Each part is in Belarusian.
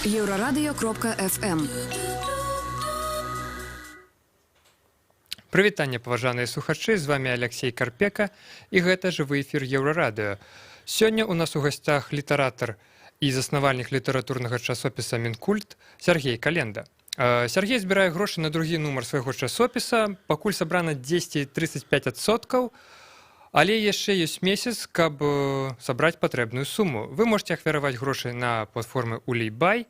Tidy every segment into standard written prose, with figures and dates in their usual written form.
Еўрарадыё.фм. Прывітанне, паважаныя слухачы, з вами Алексей Карпека, і гэта жывы эфір Еўрарадыё. Сёння у нас у гасцях літаратар і заснавальнік літаратурнага часопіса «Мінкульт» Сяргей Календа. Сяргей збірае грошы на другі нумар свайго часопіса, пакуль сабрана 10,35%, але яшчэ ёсць месяц, каб сабраць патрэбную суму. Вы можете ахвяраваць грошы на платформы Улейбай.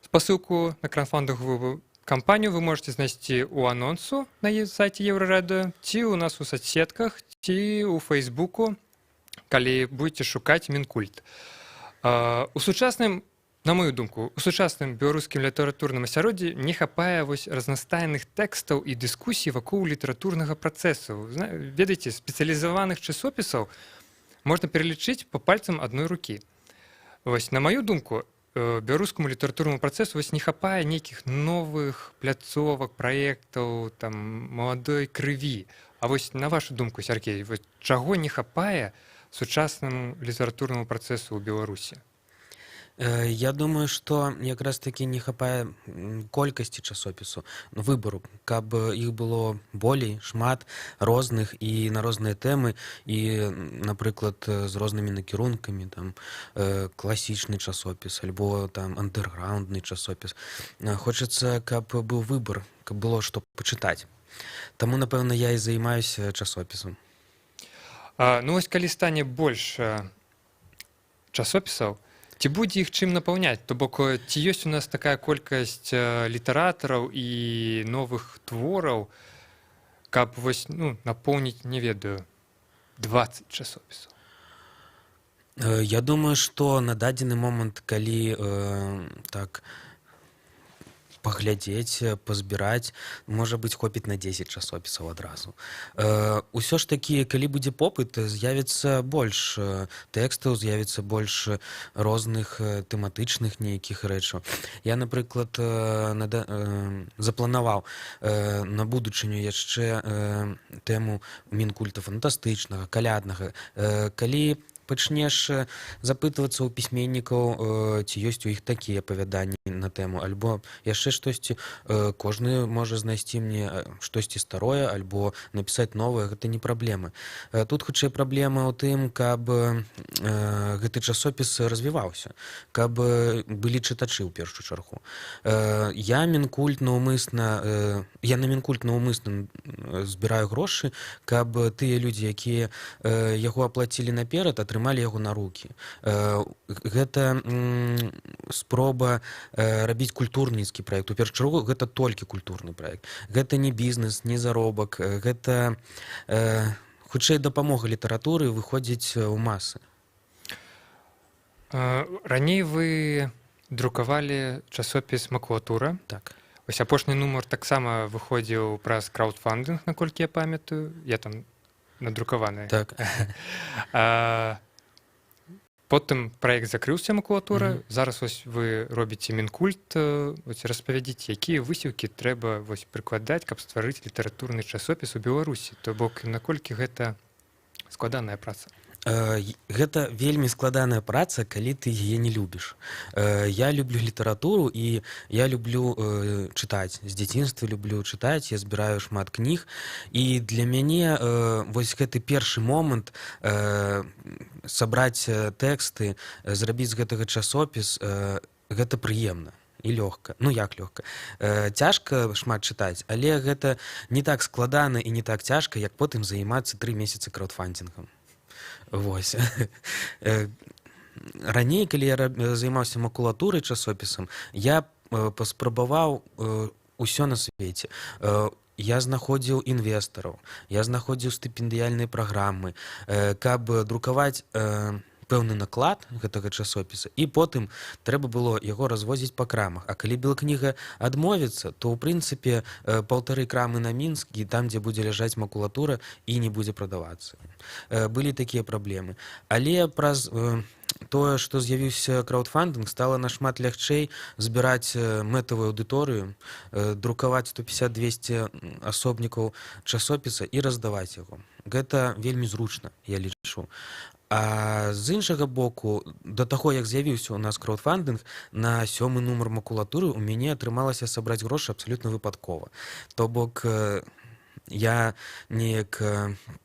Спасылку на краўдфандынгавую кампанію вы можете знайсці ў анонсу на сайце Еўрарадыё, ці ў нас у соцсетках, ці ў Фейсбуку, калі будете шукаць «Мінкульт». У сучасным, на мою думку, у сучасным беларускім літаратурным асяроддзі не хапае вось разнастайных тэкстаў і дыскусій вакол літаратурнага працэсу. Ведаеце, спецыялізаваных часопісаў можна пералічыць па пальцам адной рукі. Вось, на маю думку, беларускаму літаратурнаму працэсу вось не хапае нейкіх новых пляцовак, праектаў, там, маладой крыві. А вось на вашу думку, Сяргей, вось чаго не хапае сучаснаму літаратурнаму працэсу ў Беларусі? Я думаю, што якраз такі не хапае колькасці часопісу, ну, выбару, каб іх было болей, шмат розных і на розныя тэмы і, напрыклад, з рознымі накірункамі, там, класічны часопіс альбо там андерграундны часопіс. Хочацца, каб быў выбар, каб было што пачытаць. Таму, напэўна, я і займаюся часопісам. Ну вось калі стане больш часопісаў, ці будзе іх чым напаўняць? То бок, ці ёсць у нас такая колькасць літаратараў і новых твораў, каб вось, ну, напоўніць, не ведаю, 20 часопісаў? Я думаю, што на дадзены момант, калі так паглядзець, пазбіраць, можа быць, хопіць на 10 часопісаў адразу. Усё ж такі, калі будзе попыт, з'явіцца больш тэкстаў, з'явіцца больш розных тэматычных нейкіх рэчаў. Я, напрыклад, запланаваў на будучыню яшчэ тэму мінкульта фантастычнага, каляднага. Калі пачнеш запытвацца ў пісьменнікаў, ці ёсць у іх такія апавяданні на тэму, альбо яшчэ штосьці, кожны можа знайсці мне штосьці старое альбо напісаць новае, гэта не праблема. Тут хутчэй праблема ў тым, каб гэты часопіс развіваўся, каб былі чытачы ў першую чаргу. Я мінкульт наўмысна, я на мінкульт наўмысна збіраю грошы, каб тыя людзі, якія яго аплацілі наперад, атрымалі яго на рукі. Гэта спроба рабіць культурніцкі праект. У першую чаргу гэта толькі культурны праект. Гэта не бізнес, не заробак, гэта хутчэй дапамога літаратуры выходзіць у масы. Раней вы друкавалі часопіс «Макулатура». Так. Вось апошні нумар таксама выходзіў праз краўдфандынг, наколькі я памятаю. Я там надрукаваны. Так. Потым праект закрыўся, «Макулатура». Зараз вось вы робіце «Мінкульт». Вось распавядзіце, якія высілкі трэба вось прыкладаць, каб стварыць літаратурны часопіс у Беларусі. То бок, наколькі гэта складаная праца? Гэта вельмі складаная праца, калі ты яе не любіш. Я люблю літаратуру і я люблю чытаць. З дзяцінства люблю чытаць, я збіраю шмат кніг. І для мяне вось гэты першы момант сабраць тэксты, зрабіць з гэтага часопіс, гэта прыемна і лёгка. Ну як лёгка? Цяжка шмат чытаць, але гэта не так складана і не так цяжка, як потым займацца 3 месяцы краўдфандынгам. Вось. Раней, калі я займаўся «Макулатурай», часопісам, я паспрабаваў усё на свеце. Я знаходзіў інвестараў, я знаходзіў стыпендыяльныя праграмы, каб друкаваць пэўны наклад гэтага часопіса, і потым трэба было яго развозіць па крамах. А калі «Белкніга» адмовіцца, то ў прынцыпе паўтары крамы на Мінск, і там, дзе будзе ляжаць «Макулатура» і не будзе прадавацца. Былі такія праблемы. Але праз тое, што з'явіўся краўдфандынг, стала нашмат лягчэй збіраць мэтавую аўдыторыю, друкаваць 150-200 асобнікаў часопіса і раздаваць яго. Гэта вельмі зручна, я лічу. А з іншага боку, да таго, як з'явіўся ў нас краўдфандынг, на сёмы нумар «Макулатуры» у мяне атрымалася сабраць грошы абсалютна выпадкова. То бок я неяк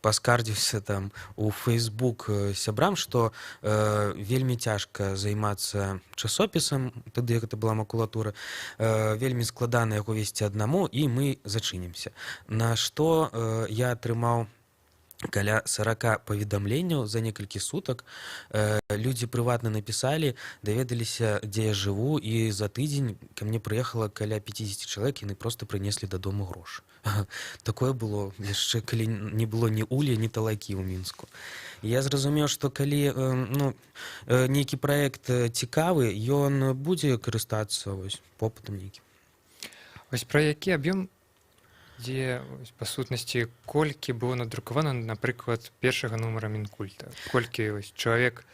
паскардзіўся там у Facebook сябрам, што вельмі цяжка займацца часопісам, тады гэта была «Макулатура», вельмі складана яго весці аднаму, і мы зачынімся. На што я атрымаў каля 40 паведамленняў за некалькі сутак. Людзі прыватна напісалі, даведаліся, дзе я жыву, і за тыдзень ко мне прыехала каля 50 чалавек, яны просто прынеслі дадому грошы. Такое было яшчэ, калі не было ні Улля, ні талакі ў Мінску. Я зразумеў, што калі ну, нейкі праект цікавы, ён будзе карыстацца вось попытам нейкім. Вось пра які аб'ём, дзе ось, па сутнасці, колькі было надрукавана, напрыклад, першага нумара «Мінкульта», колькі ось чалавек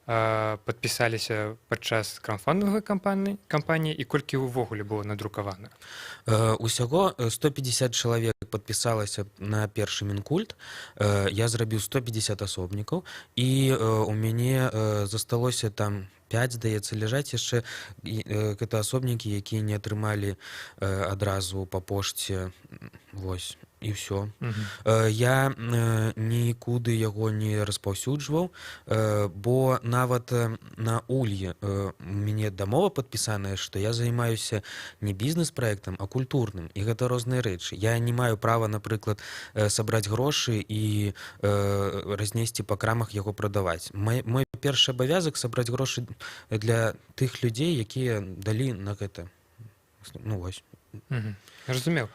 падпісаліся падчас краўдфандынгавай кампаніі і колькі ўвогуле было надрукавана? Усяго 150 чалавек падпісалася на першы «Мінкульт». Я зрабіў 150 асобнікаў, і у мяне засталося там 5, здаецца, ляжаць яшчэ. Гэта асобнікі, якія не атрымалі адразу па пошце. Вось і ўсё. Я нікуды яго не распаўсюджваў, бо нават на Улье у мяне дамова падпісаная, што я займаюся не бізнес-праектам, а культурным, і гэта розныя рэчы. Я не маю права, напрыклад, сабраць грошы і разнесці па крамах, яго прадаваць. Мой першы абавязак — сабраць грошы для тых людзей, якія далі на гэта. Ну вось. Разумеў.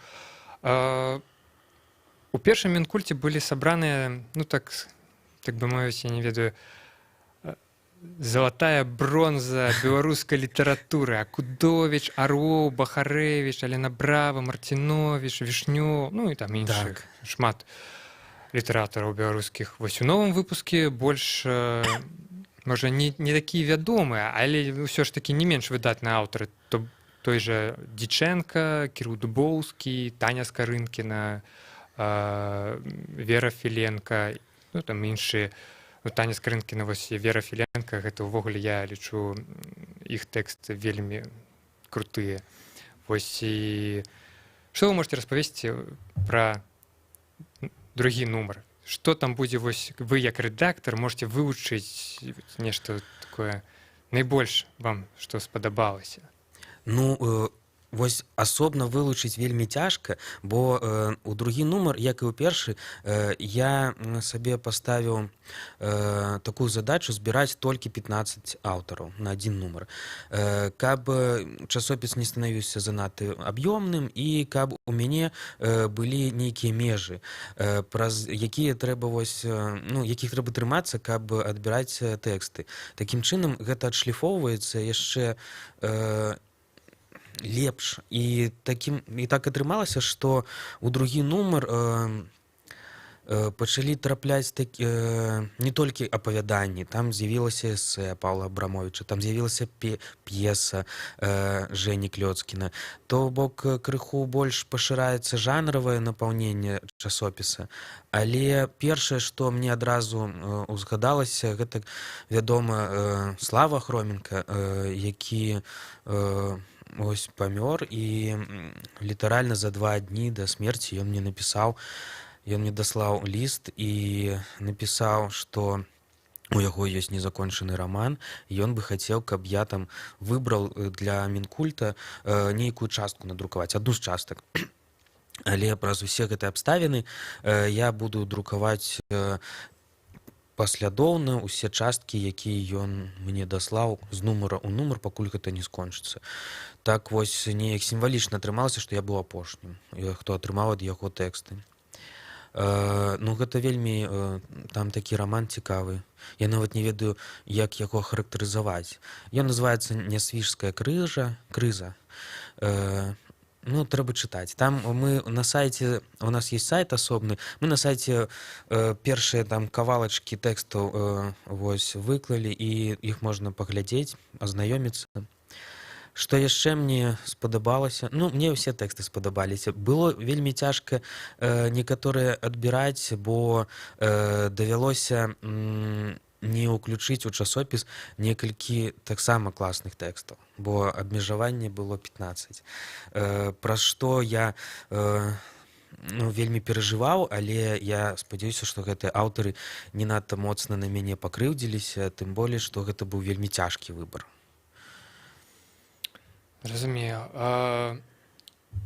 У першым «Мінкульце» былі сабраныя, ну, так бы мовіць, я не ведаю, залатая бронза беларускай літаратуры: Акудович, Арлоў, Бахарэвіч, Алена Брава, Марціновіч, Вішнёў, ну і там іншых шмат літаратараў беларускіх. Вось у новым выпуске больш, можа, не такія вядомыя, але ўсё ж такі не менш выдатныя аўтары, то той же Дзічэнка, Кірыл Дубоўскі, Таня Скарынкіна, Вера Філенка, ну там іншыя. Ну, Таня Скарынкіна вось і Вера Філенка, гэта ўвогуле, я лічу, іх тэксты вельмі крутыя. Вось і што вы можете распавесці пра другі нумар? Што там будзе? Вось вы як рэдактар можете вывучыць нешта такое, найбольш вам што спадабалася? Ну, вось асобна вылучыць вельмі цяжка, бо у другі нумар, як і ў першы, я сабе паставіў такую задачу збіраць толькі 15 аўтараў на адзін нумар. Каб часопіс не станавіўся занадта аб'ёмным і каб у мяне былі нейкія межы, праз якія трэба вось, ну, якіх трэба трымацца, каб адбіраць тэксты. Такім чынам гэта адшліфоўваецца яшчэ лепш, і такім і так атрымалася, што у другі нумар пачалі трапляць так, не толькі апавяданні, там з'явілася эсэ Паўла Абрамовіча, там з'явілася п'еса Жені Клёцкіна. То бок крыху больш пашыраецца жанравае напаўненне часопіса. Але першае, што мне адразу узгадалася, гэта, вядома, Слава Хроменка, які ось памёр, і літаральна за 2 дні да смерці ён мне напісаў, ён мне даслаў ліст і напісаў, што у яго ёсць незакончаны раман, ён бы хацеў, каб я там выбраў для «Мінкульта» нейкую частку надрукаваць, адну з частак. Але праз усе гэтыя абставіны я буду друкаваць паслядоўна усе часткі, якія ён мне даслаў, з нумара ў нумар, пакуль гэта не скончыцца. Так вось неяк сімвалічна атрымалася, што я быў апошнім, хто атрымаў ад яго тэксты. Ну, гэта вельмі там такі раман цікавы. Я нават не ведаю, як яго характарызаваць. Ён называецца «Нясвіжская крыжа, крыза». Ну, трэба чытаць. Там мы на сайце, у нас есть сайт асобны, мы на сайце першыя там кавалачкі тэкстаў вось выклалі, і іх можна паглядзець, азнаёміцца. Што яшчэ мне спадабалася? Ну, мне ўсе тэксты спадабаліся. Было вельмі цяжка некаторыя адбіраць, бо давялося не ўключыць у часопіс некалькі таксама класных тэкстаў, бо абмежаванне было 15. Праз што я ну, вельмі перажываў, але я спадзяюся, што гэтыя аўтары не надта моцна на мяне пакрыўдзіліся, тым болей, што гэта быў вельмі цяжкі выбар. Разумею.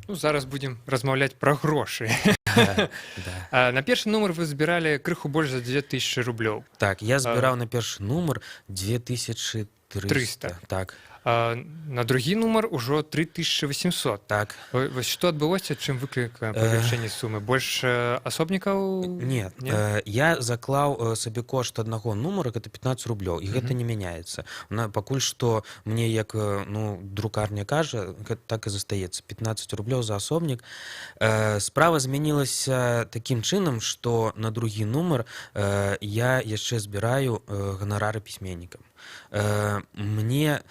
Ну, зараз будзем размаўляць пра грошы. Да. На першы нумар вы збіралі крыху больш за 2000 рублёў. Так, я збіраў на першы нумар 2300. 300. Так. На другі нумар ужо 3800. Так. Вось што адбылося, чым выклікана павелічэнне сумы? Больш асобнікаў? Нет, Не? Я заклаў сабекошт аднаго нумара, гэта 15 рублёў, і гэта не мяняецца. Пакуль што мне, як ну, друкарня кажа, гэта так і застаецца 15 рублёў за асобнік. Справа змянілася такім чынам, што на другі нумар я яшчэ збіраю ганарары пісьменнікам. Мне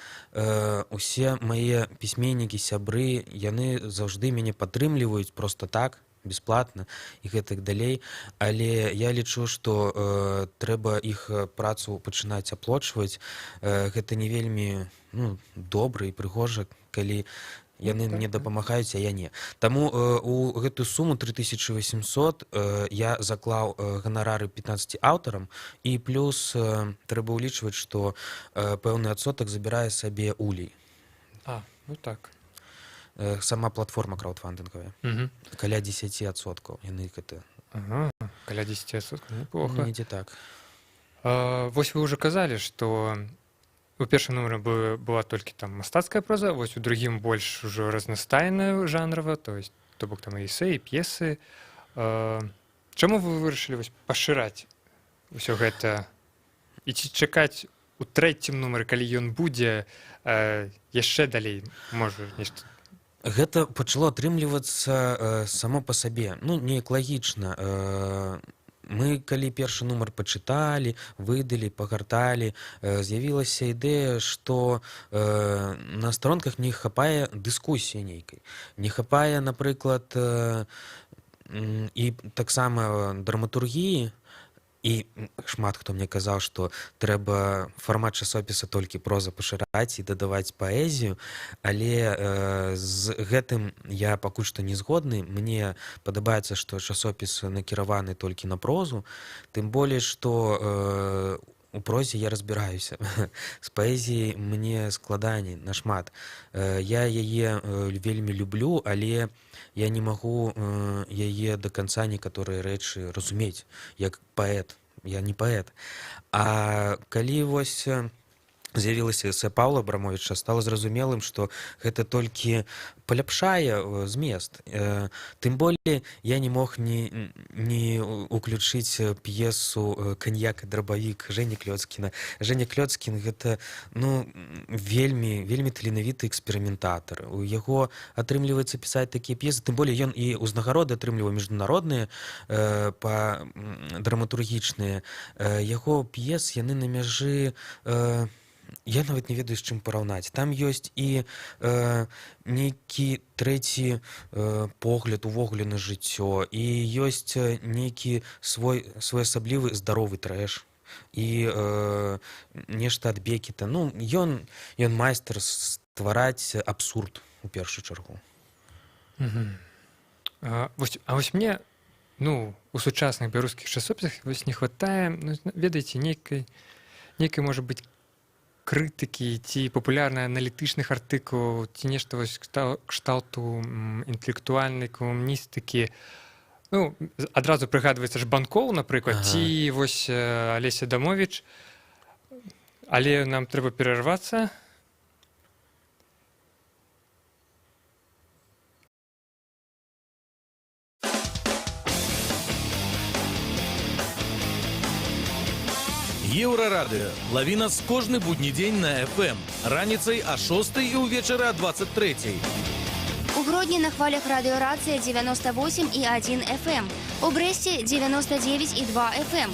усе мае пісьменнікі, сябры, яны заўжды мяне падтрымліваюць просто так, бесплатна і гэтак далей, але я лічу, што трэба іх працу пачынаць аплочваць. Гэта не вельмі, ну, добра і прыгожа, калі яны мне дапамагаюць, а я не. Таму у гэтую суму 3800 я заклаў ганарары 15 аўтарам, і плюс трэба ўлічваць, што пэўны адсотак забірае сабе Улей. А, ну так. Сама платформа краудфандынгавая. Каля 10% яны гэта. Ага, каля 10%, неплохо. Недзе так. Вось вы ўжо казалі, што у першым нумары была толькі там мастацкая проза, вось у другім больш ужо разнастайная жанрава, то есть то бок там і эсэ, і п'есы. Чаму вы вырашылі вось пашыраць усё гэта? І ці чакаць у трэцім нумары, калі ён будзе, яшчэ далей, можа, нешта? Гэта пачало атрымлівацца само па сабе, ну, неяк лагічна. Мы калі першы нумар пачыталі, выдалі, пагарталі, з'явілася ідэя, што на старонках не хапае дыскусіі нейкай. Не хапае, напрыклад, і таксама драматургіі, і шмат хто мне казаў, што трэба фармат часопіса толькі проза пашыраць і дадаваць паэзію, але з гэтым я пакуль што не згодны. Мне падабаецца, што часопіс накіраваны толькі на прозу, тым болей, што у прозе я разбіраюся. З паэзіяй мне складаней нашмат. Я яе вельмі люблю, але я не магу яе да канца некаторыя рэчы разумець, як паэт. Я не паэт. А калі вось з'явілася эсэ Паўла Абрамовіча, стала зразумелым, што гэта толькі паляпшае змест. Тым болей я не мог не уключыць п'есу «Каньяк і драбавік» Жені Клёцкіна. Женя Клёцкін гэта, ну, вельмі, вельмі таленавіты эксперыментатар. У яго атрымліваецца пісаць такія п'есы, тым болей ён і ўзнагароды атрымліваў міжнародныя, па драматургічныя. Яго п'ес, яны на мяжы, я нават не ведаю, з чым параўнаць. Там ёсць і нейкі трэці погляд увогуле на жыццё, і ёсць нейкі свой своеасаблівы здаровы трэш, і нешта ад Бекета. Ну, ён майстар ствараць абсурд у першую чаргу. А вось мне, ну, у сучасных беларускіх часопісах вось не хватае, ну, ведаеце, нейкай, можа быць, крытыкі ці папулярна-аналітычных артыкулаў, ці нешта вось кшталту інтэлектуальнай калумністыкі. Ну, адразу прыгадваецца ж Банкоў, напрыклад, ці вось Алеся Адамовіч. Але нам трэба перарвацца. Еўрарадыё. Лаві нас кожны будні дзень на FM. Раніцай а 6 і ўвечары а 23. У Гродні на хвалях радыёрацыя 98,1 FM. У Брэсце 99,2 FM.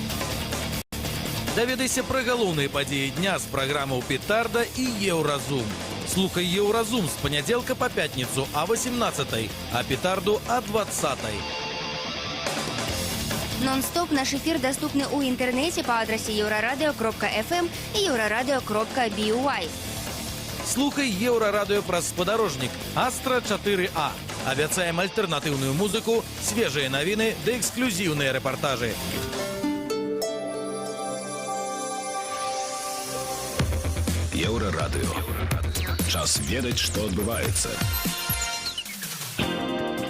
Даведайся пра галоўныя падзеі дня з праграмаў «Петарда» і «Еўразум». Слухай «Еўразум» з панядзелка па пятніцу а 18, а «Петарду» а 20. Нон-стоп наш эфір даступны ў інтэрнэце па адрасе еўрарадыё.фм і еўрарадыё.by. Слухай Еўрарадыё праз спадарожнік Астра 4А. Абяцаем альтэрнатыўную музыку, свежыя навіны ды эксклюзіўныя рэпартажы. Еўрарадыё. Час ведаць, што адбываецца.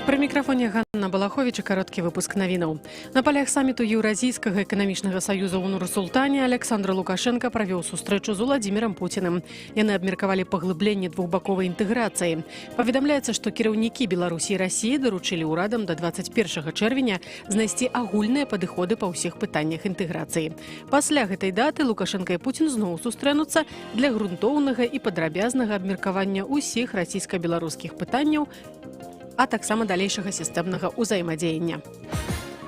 Пры мікрафоне Ганна Балаховіч і кароткі выпуск навінаў. На палях саміту Еўразійскага эканамічнага саюза ў Нур-Султане Аляксандр Лукашэнка правёў сустрэчу з Уладзімірам Пуціным. Яны абмеркавалі паглыбленне двухбаковай інтэграцыі. Паведамляецца, што кіраўнікі Беларусі і Расіі даручылі ўрадам да 21 чэрвеня знайсці агульныя падыходы па ўсіх пытаннях інтэграцыі. Пасля гэтай даты Лукашэнка і Пуцін зноў сустрэнуцца для грунтоўнага і падрабязнага абмеркавання ўсіх расійска-беларускіх пытанняў, а таксама далейшага сістэмнага ўзаемадзеяння.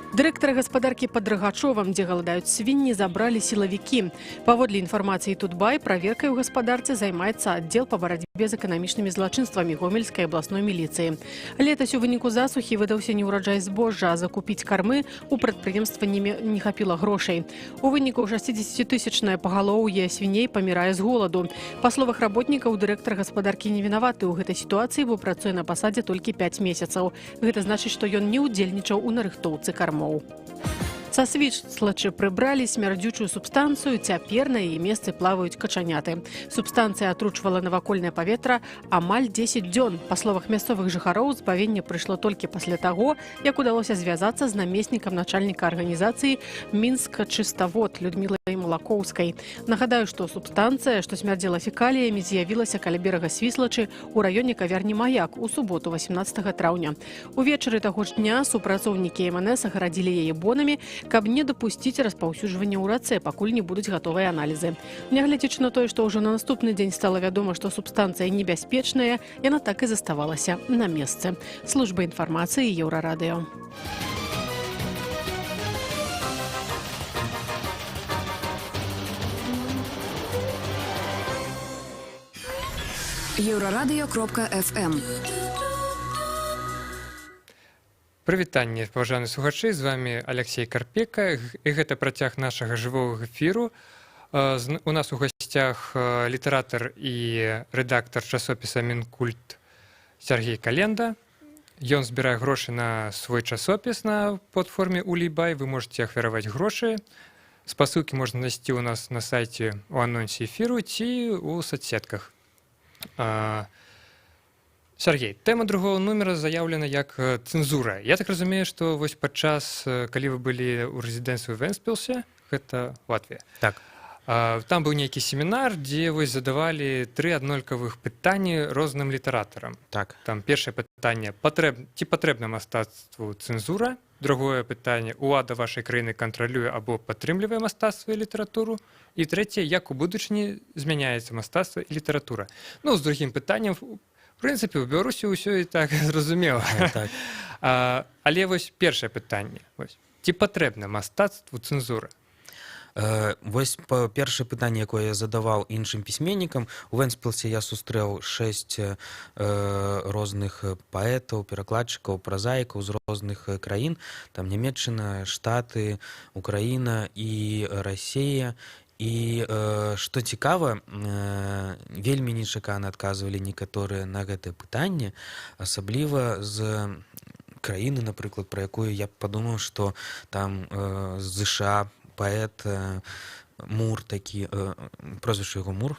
Дырэктара гаспадаркі пад Рагачовам, дзе галадаюць свінні, забралі сілавікі. Паводле інфармацыі Тутбай, праверкай у гаспадарцы займаецца аддзел па барацьбе з эканамічнымі злачынствамі Гомельскай абласной міліцыі. Летась у выніку засухі выдаўся неўраджай збожжа, а закупіць кармы у прадпрыемства не хапіла грошай. У выніку 60-тысячнае пагалоўе свіней памірае з голаду. Па словах работнікаў, дырэктар гаспадаркі не вінаваты ў гэтай сітуацыі, бо працуе на пасадзе толькі 5 месяцаў. Гэта значыць, што ён не ўдзельнічаў у нарыхтоўцы кармоў. Са Свіслачы прыбралі смярдзючую субстанцыю, цяпер на яе месцы плаваюць качаняты. Субстанцыя атручвала навакольнае паветра амаль 10 дзён. Па словах мясцовых жыхароў, збавенне прыйшло толькі пасля таго, як удалося звязацца з намеснікам начальніка арганізацыі «Мінск-чыставод» Людмілай Малакоўскай. Нагадаю, што субстанцыя, што смярдзела фекаліямі, з'явілася каля берага Свіслачы ў раёне кавярні «Маяк» у суботу 18 траўня. Увечары таго ж дня супрацоўнікі МНС агарадзілі яе бонамі, каб не дапусціць распаўсюджвання ў рацэ, пакуль не будуць гатовыя аналізы. Нягледзячы на тое, што ўжо на наступны дзень стала вядома, што субстанцыя небяспечная, яна так і заставалася на месцы. Служба інфармацыі Еўрарадыё. Еўрарадыё.фм. Прывітанне, паважаны слухачы, з вами Аляксей Карпека, і гэта працяг нашага жывога эфіру. У нас у гасцях літаратар і рэдактар часопіса «Мінкульт» Сяргей Календа. Ён збірае грошы на свой часопіс на платформе Улібай. Вы можете ахвяраваць грошы. Спасылкі можна знайсці ў нас на сайце у анонсе эфіру ці ў соцсетках. Сяргей, тэма другого нумера заяўлена як цэнзура. Я так разумею, што вось падчас, калі вы былі ў рэзідэнцыі ў Вентспілсе, гэта Латвія. Так. Там быў нейкі семінар, дзе вось задавалі тры аднолькавых пытанні розным літаратарам. Так. Там першае пытанне: ці патрэбна мастацтву цэнзура? Другое пытанне: улада вашай краіны кантралюе або падтрымлівае мастацтва і літаратуру? І трэцяе: як у будучыні змяняецца мастацтва і літаратура? Ну, з другім пытаннем, в прынцыпе, у Беларусі ўсё і так зразумела. Так. Але вось першае пытанне. Вось. Ці патрэбна мастацтву цэнзура? Вось першае пытанне, якое я задаваў іншым пісьменнікам, у Вентспілсе я сустрэў 6 розных паэтаў, перакладчыкаў, празаікаў з розных краін, там Нямеччына, Штаты, Украіна і Расія. І што цікава, вельмі нечакана адказвалі некаторыя на гэтае пытанне, асабліва з краіны, напрыклад, пра якую я б падумаў, што там з ЗША паэт Мур такі, прозвішча яго Мур,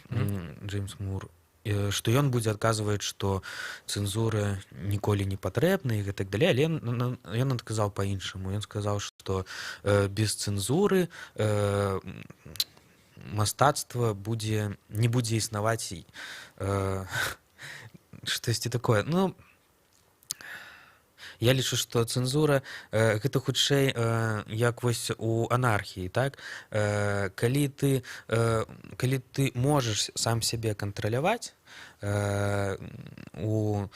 Джеймс Мур, што ён будзе адказваць, што цэнзура ніколі не патрэбна і гэтак далей, але ён адказаў па-іншаму. Ён сказаў, што без цэнзуры мастацтва не будзе існаваць, штосьці такое. Ну, я лічу, што цэнзура гэта хутчэй як вось у анархіі, так? Калі ты можаш сам сябе кантраляваць у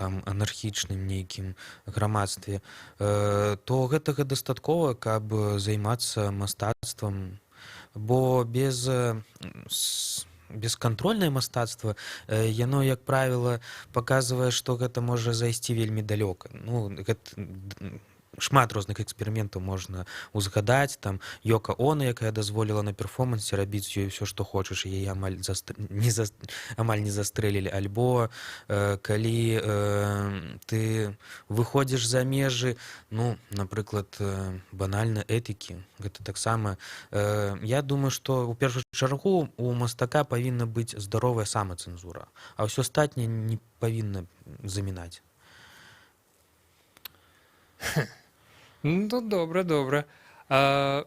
там анархічным нейкім грамадстве, то гэтага дастаткова, каб займацца мастацтвам, бо бескантрольнае мастацтва, яно, як правіла, паказвае, што гэта можа зайсці вельмі далёка. Ну, гэта, Шмат розных эксперыментаў можна узгадаць, там Ёка Она, якая дазволіла на перформансе рабіць з ёй ўсё, што хочаш, яе амаль застр... не за... амаль не застрэлілі. Альбо калі ты выходзіш за межы, ну, напрыклад, банальна этыкі, гэта таксама я думаю, што у першую чаргу у мастака павінна быць здаровая самацэнзура, а ўсё астатняе не павінна замінаць. Ну, добра, добра. Тады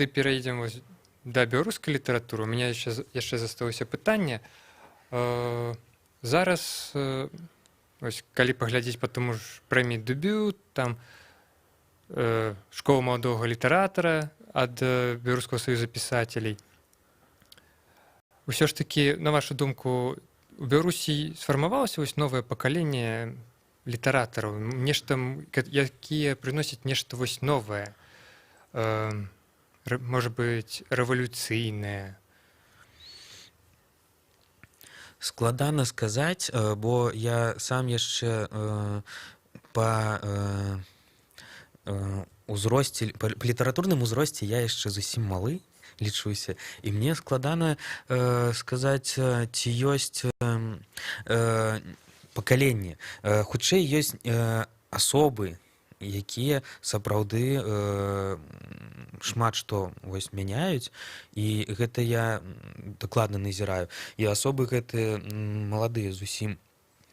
перайдзем вось да беларускай літаратуры. У меня яшчэ засталося пытанне. Зараз, вось, калі паглядзець па таму ж прэміі «Дэбют», там «Школа маладога літаратара» ад Беларускага саюза пісателей. Усё ж такі, на вашу думку, у Беларусі сфармавалася вось новае пакаленне літаратараў, нешта, якія прыносяць нешта вось новае, можа быць, рэвалюцыйнае? Складана сказаць, бо я сам яшчэ па узросце, па літаратурным узросце я яшчэ зусім малы лічуся, і мне складана сказаць, ці ёсць пакаленне. Хутчэй ёсць асобы, якія сапраўды шмат што вось мяняюць, і гэта я дакладна назіраю, і асобы гэтыя маладыя зусім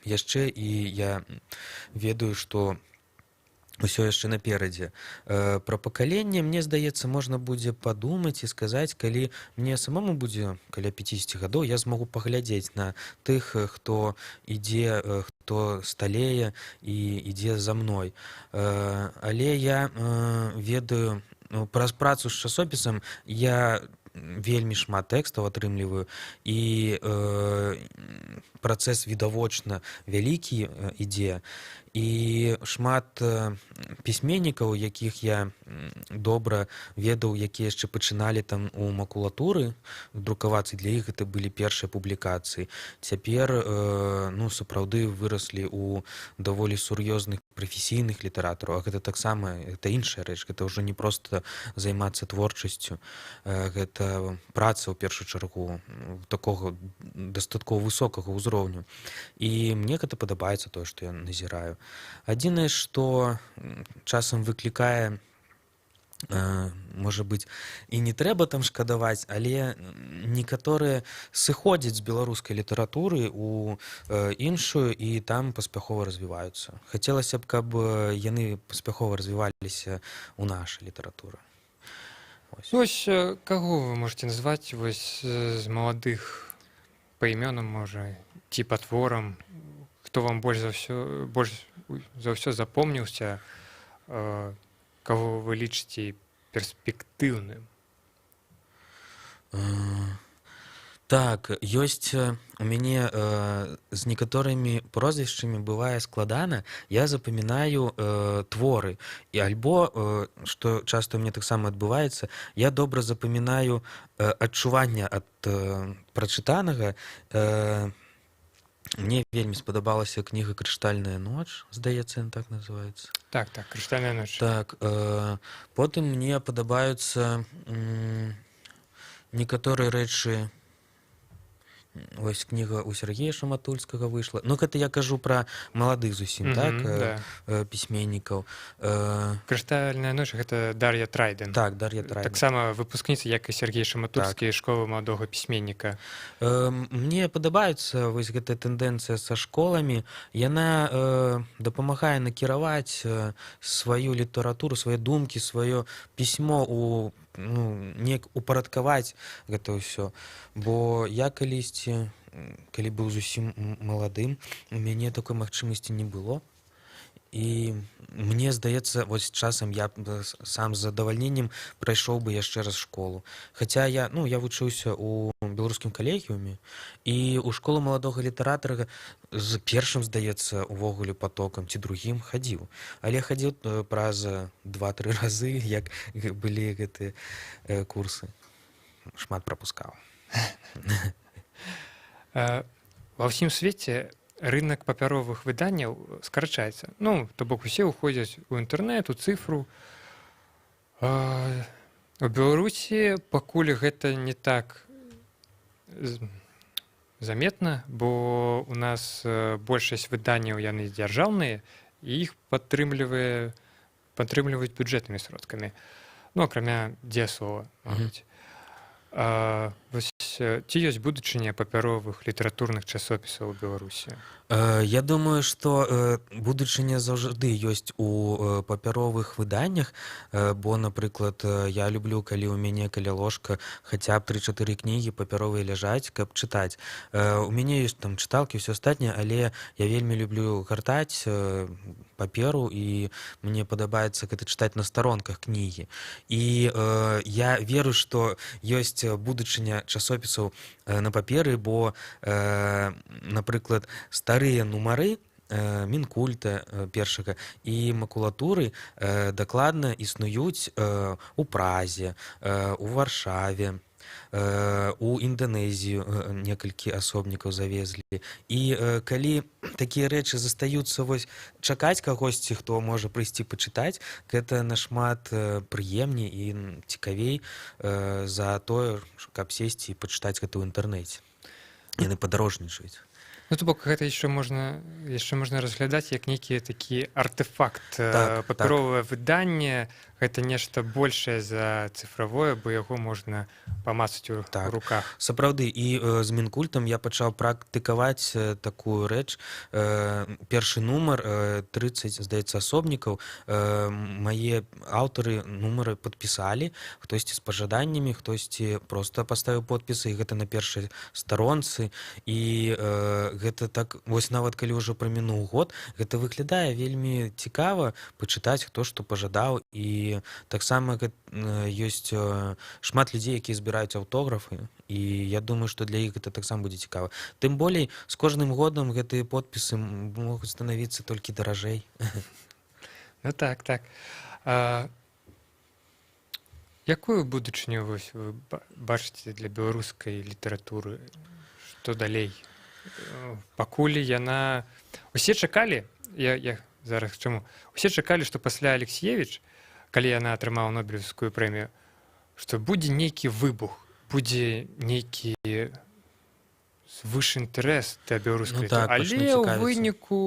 яшчэ, і я ведаю, што ўсё яшчэ наперадзе. Пра пакаленне, мне здаецца, можна будзе падумаць і сказаць, калі мне самому будзе каля 50 гадоў, я змогу паглядзець на тых, хто ідзе, хто сталее і ідзе за мной. Але я ведаю, ну, праз працу з часопісам я вельмі шмат тэкстаў атрымліваю, і працэс відавочна вялікі ідзе, і шмат пісьменнікаў, якіх я добра ведаў, якія яшчэ пачыналі там у макулатуры друкавацца, для іх гэта былі першыя публікацыі, цяпер ну, сапраўды выраслі ў даволі сур'ёзных прафесійных літаратараў. А гэта таксама, гэта іншая рэч, гэта ўжо не проста займацца творчасцю, гэта праца ў першую чаргу такога дастаткова высокага ўзроўню, і мне гэта падабаецца, тое, што я назіраю. Адзінае, што часам выклікае, можа быць, і не трэба там шкадаваць, але некаторыя сыходзяць з беларускай літаратуры у іншую і там паспяхова развіваюцца. Хацелася б, каб яны паспяхова развіваліся ў нашай літаратуры. Ось. Вось каго вы можете назваць вось з маладых па імёнам, можа, ці па творам, хто вам больш за ўсё запомніўся, каго вы лічыце перспектыўным? Так, ёсць у мяне з некаторымі прозвішчамі бывае складана, я запамінаю творы і альбо, што часта ў мне таксама адбываецца, я добра запамінаю адчування ад прачытанага. Мне вельмі спадабалася кніга «Крыштальная ноч», здаецца, яна так называется. Так, «Крыштальная ноч». Так, потым мне падабаюцца некаторыя рэчы. Ось кніга у Сергея Шаматульскага выйшла. Ну, гэта я кажу пра маладых зусім, так, пісьменнікаў. «Крыштальная ноч» — гэта Дар'я Трайден. Так, Дар'я Трайден. Таксама выпускніца, як і Сергей Шаматульскі, «Школы маладога пісьменніка». Мне падабаецца вось гэтая тэндэнцыя са школамі. Яна дапамагае накіраваць сваю літаратуру, свае думкі, сваё пісьмо у, ну, неяк упарадкаваць гэта ўсё. Бо я калісьці, калі быў зусім маладым, у мяне такой магчымасці не было. І мне здаецца, вось часам я б сам з задавальненнем прайшоў бы яшчэ раз школу. Хаця я, ну, я вучыўся ў беларускім калегіуме і ў «Школу маладога літаратара» з першым, здаецца, увогуле потокам ці другім хадзіў. Але хадзіў праз два-тры разы, як былі гэтыя курсы. Шмат прапускаў. Ва ўсім свеце Рынок папяровых выданняў скарачаецца. Ну, то бок усе ўходзяць у інтэрнэт, у цыфру. У Беларусі пакуль гэта не так заметна, бо у нас большасць выданняў, яны дзяржаўныя і іх падтрымліваюць бюджэтнымі сродкамі. Ну, акрамя Дзеяслова, мабыць. Вось, ці ёсць будучыня папяровых літаратурных часопісаў у Беларусі? Я думаю, што будучыня заўжды ёсць у папяровых выданнях, бо, напрыклад, я люблю, калі ў мяне каля ложка хаця б тры-чатыры кнігі папяровыя ляжаць, каб чытаць. У мяне ёсць там чыталкі, ўсё астатняе, але я вельмі люблю гартаць паперу, і мне падабаецца гэта чытаць на старонках кнігі. І я веру, што ёсць будучыня часопісаў на паперы, бо, напрыклад, старыя нумары Мінкульта першага і Макулатуры дакладна існуюць у Празе, у Варшаве, у Інданезію некалькі асобнікаў завезлі. І калі такія рэчы застаюцца вось чакаць кагосьці, хто можа прыйсці пачытаць, гэта нашмат прыемней і цікавей за тое, каб сесці і пачытаць гэта ў інтэрнэце. Яны падарожнічаюць. Ну, то бок гэта яшчэ можна разглядаць як нейкі такі артэфакт. Папяровае выданне — гэта нешта большее за цыфравое, бо яго можна памацаць у руках. Сапраўды, і з Мінкультам я пачаў практыкаваць такую рэч. Першы нумар, 30, здаецца, асобнікаў, мае аўтары нумары падпісалі, хтосьці з пажаданнямі, хтосьці просто паставіў подпісы, і гэта на першай старонцы. І гэта так вось, нават калі ўжо прамінуў год, гэта выглядае вельмі цікава пачытаць, хто што пажадаў. І таксама ёсць шмат людзей, якія збіраюць аўтографы, і я думаю, што для іх гэта таксама будзе цікава. Тым болей з кожным годам гэтыя подпісы могуць станавіцца толькі даражэй. Ну так. Якую будучыню вось вы бачыце для беларускай літаратуры? Што далей? Пакуль яна, усе чакалі, я зараз к чаму, усе чакалі, што пасля Алексіевіч, калі яна атрымала Нобелевскую прэмію, што будзе нейкі выбух, будзе нейкі звыш інтарэс да беларускай Ну так, літаратуры. пачнуць Але ў цікавіцца. выніку,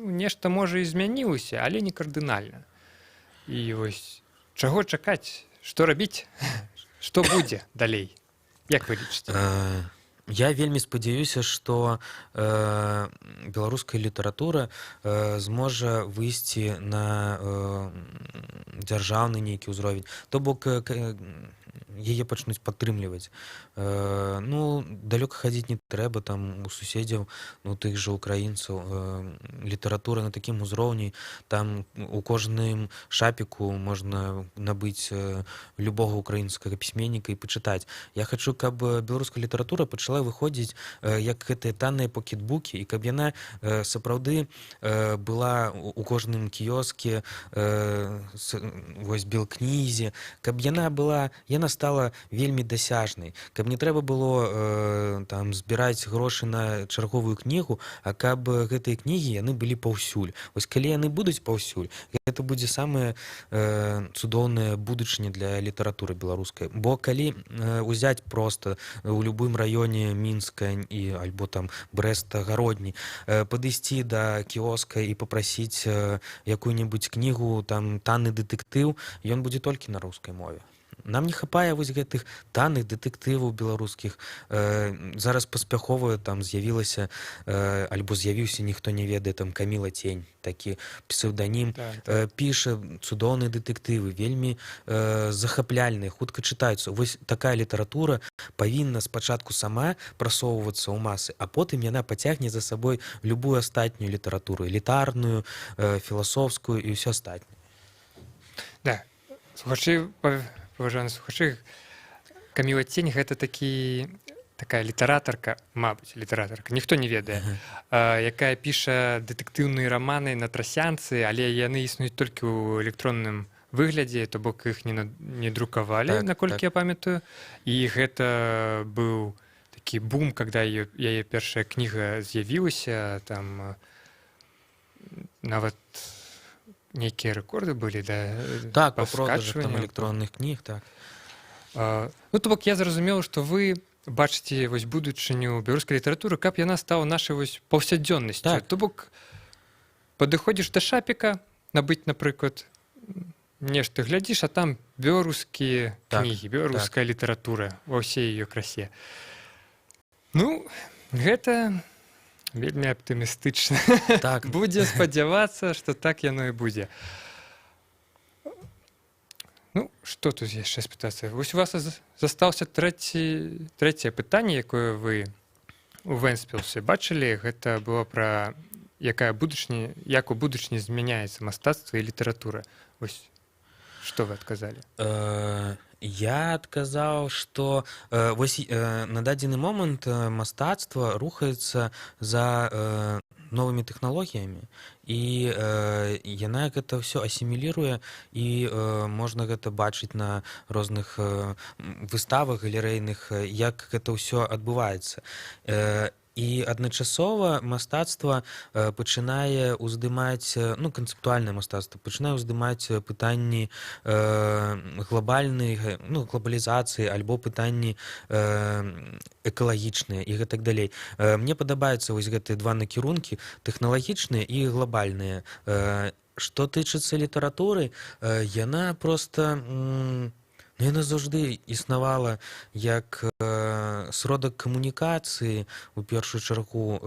ну, нешта можа і змянілася, але не кардынальна. І вось чаго чакаць, што рабіць, што будзе далей, як вы лічыце? Я вельмі спадзяюся, што беларуская літаратура зможа выйсці на дзяржаўны нейкі ўзровень. То бок яе пачнуць падтрымліваць. Ну, далёка хадзіць не трэба, там у суседзяў, ну, тых жа украінцаў, літаратура на такім узроўні, там у кожным шапіку можна набыць любога украінскага пісьменніка і пачытаць. Я хачу, каб беларуская літаратура пачала выходзіць як гэтыя танныя покетбукі, і каб яна сапраўды была у кожным кіёске, вось Белкнізе, каб яна была, яна стала вельмі дасяжнай, каб не трэба было там збіраць грошы на чарговую кнігу, а каб гэтыя кнігі, яны былі паўсюль. Вось калі яны будуць паўсюль, гэта будзе самая цудоўная будучыня для літаратуры беларускай. Бо калі узяць просто у любым раёне Мінска і альбо там Брэста, Гародні, падысці да кіоска і папрасіць якую-небудзь кнігу, там танны дэтэктыў, ён будзе толькі на рускай мове. Нам не хапае вось гэтых танных дэтэктываў беларускіх. Зараз паспяхова там з'явілася альбо з'явіўся, ніхто не ведае, там Каміла Цень, такі псеўданім, піша цудоўныя дэтэктывы, вельмі захапляльныя, хутка чытаюцца. Вось такая літаратура павінна спачатку сама прасоўвацца ў масы, а потым яна пацягне за сабой любую астатнюю літаратуру, элітарную, філасофскую і ўсё астатняе. Да. Слухачы, паважаны слухачы, Каміла Цень — гэта такая літаратарка, мабыць, літаратарка, ніхто не ведае, якая піша дэтэктыўныя раманы на трасянцы, але яны існуюць толькі ў электронным выглядзе, то бок іх не друкавалі, наколькі я памятаю. І гэта быў такі Такі бум, когда яе першая кніга з'явілася, там нават нейкія рэкорды былі, да, Так, па па продажах там скачванню. электронных кніг, так. Ну, то бок я зразумеў, што вы бачыце вось будучыню беларускай літаратуры, каб яна стала нашай вось паўсядзённасцю. Так. То бок падыходзіш да шапіка набыць, напрыклад, нешта, глядзіш, а там беларускія кнігі, беларуская літаратура ва ўсей ее красе. Ну, гэта вельмі аптымістычна. Будзе спадзявацца, што так яно і будзе. Ну, што тут яшчэ спытацца? Вось у вас застаўся трэцяе пытанне, якое вы у Вэнспілсе бачылі, гэта было пра якая будучыня, як у будучыні змяняецца мастацтва і літаратура. Вось што вы адказалі? Я адказаў, што вось на дадзены момант мастацтва рухаецца за новымі тэхналогіямі, і яна гэта ўсё асіміліруе, і можна гэта бачыць на розных выставах галерэйных, як гэта ўсё адбываецца. І адначасова мастацтва пачынае ўздымаць, ну, канцэптуальнае мастацтва пачынае ўздымаць пытанні глобальнай, ну, глобалізацыі альбо пытанні экалагічныя і гэтак далей. Мне падабаюцца вось гэтыя два накірункі: тэхналагічныя і глобальныя. Што тычыцца літаратуры, яна просто ну, яна заўжды існавала як сродак камунікацыі у першую чаргу,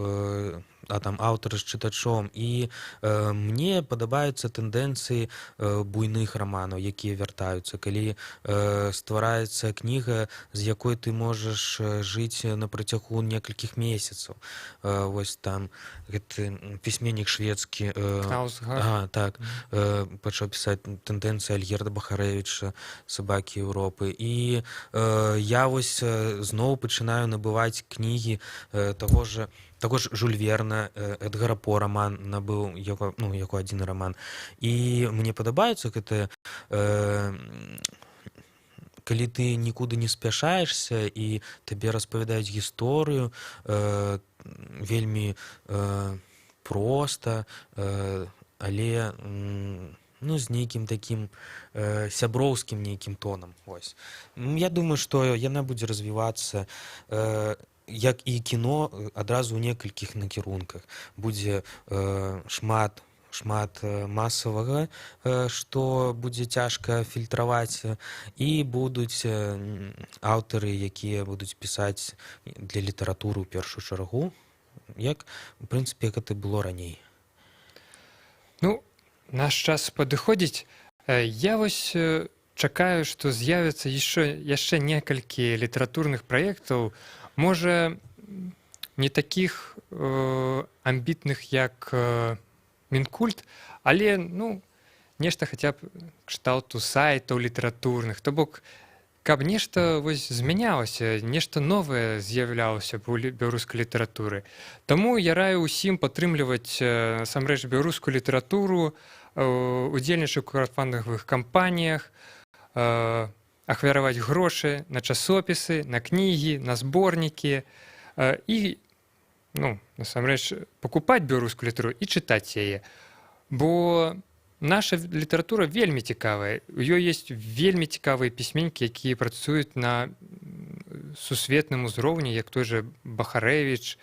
а там аўтар з чытачом. І мне падабаюцца тэндэнцыі буйных раманаў, якія вяртаюцца, калі ствараецца кніга, з якой ты можаш жыць на працягу некалькіх месяцаў. Вось там гэты пісьменнік шведскі Кнаусгар. Ага, так, пачаў пісаць, тэндэнцыя Альгерда Бахарэвіча, «Сабакі Еўропы». І я вось зноў пачынаю набываць кнігі таго ж Жуль Верна, Эдгара По раман набыў, яго, ну, яго адзін раман. І мне падабаюцца гэтыя, калі ты нікуды не спяшаешся і табе распавядаюць гісторыю вельмі проста, але ну, з нейкім такім сяброўскім нейкім тонам. Вось. Я думаю, што яна будзе развівацца, як і кіно, адразу ў некалькіх накірунках. Будзе шмат масавага, што будзе цяжка фільтраваць, і будуць аўтары, якія будуць пісаць для літаратуры ў першую чаргу, як, у прынцыпе, гэта было раней. Ну, наш час падыходзіць. Я вось чакаю, што з'явіцца яшчэ некалькі літаратурных праектаў, можа, не такіх амбітных, як Мінкульт, але, ну, нешта хаця б кшталту сайтаў літаратурных, то бок каб нешта вось змянялася, нешта новае з'яўлялася б у беларускай літаратуры. Таму я раю ўсім падтрымліваць насамрэч беларускую літаратуру, удзельнічаць у краўдфандынгавых кампаніях, ахвяраваць грошы на часопісы, на кнігі, на зборнікі і, ну, насамрэч, пакупаць беларускую літаратуру і чытаць яе. Бо наша літаратура вельмі цікавая. У ёй есть вельмі цікавыя пісьменнікі, якія працуюць на сусветным узроўні, як той же Бахарэвіч,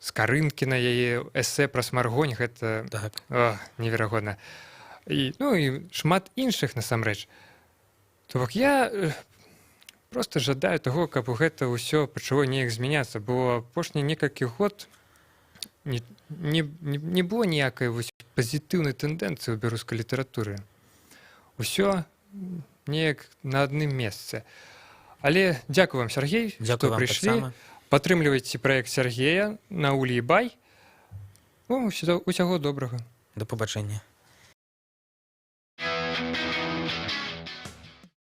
Скарынкіна, яе эсэ пра Смаргонь, гэта неверагодна. І, ну, і шмат іншых насамрэч. То бок я просто жадаю таго, каб гэта ўсё пачало неяк змяняцца, бо апошнія некалькі год не было ніякай вось пазітыўнай тэндэнцыі ў беларускай літаратуры. Усё неяк на адным месцы. Але дзякую вам, Сяргей, Дзякую што вам прыйшлі. таксама. Падтрымлівайце праект Сяргея на Улі Бай. Ну, усяго добрага. Да пабачэння.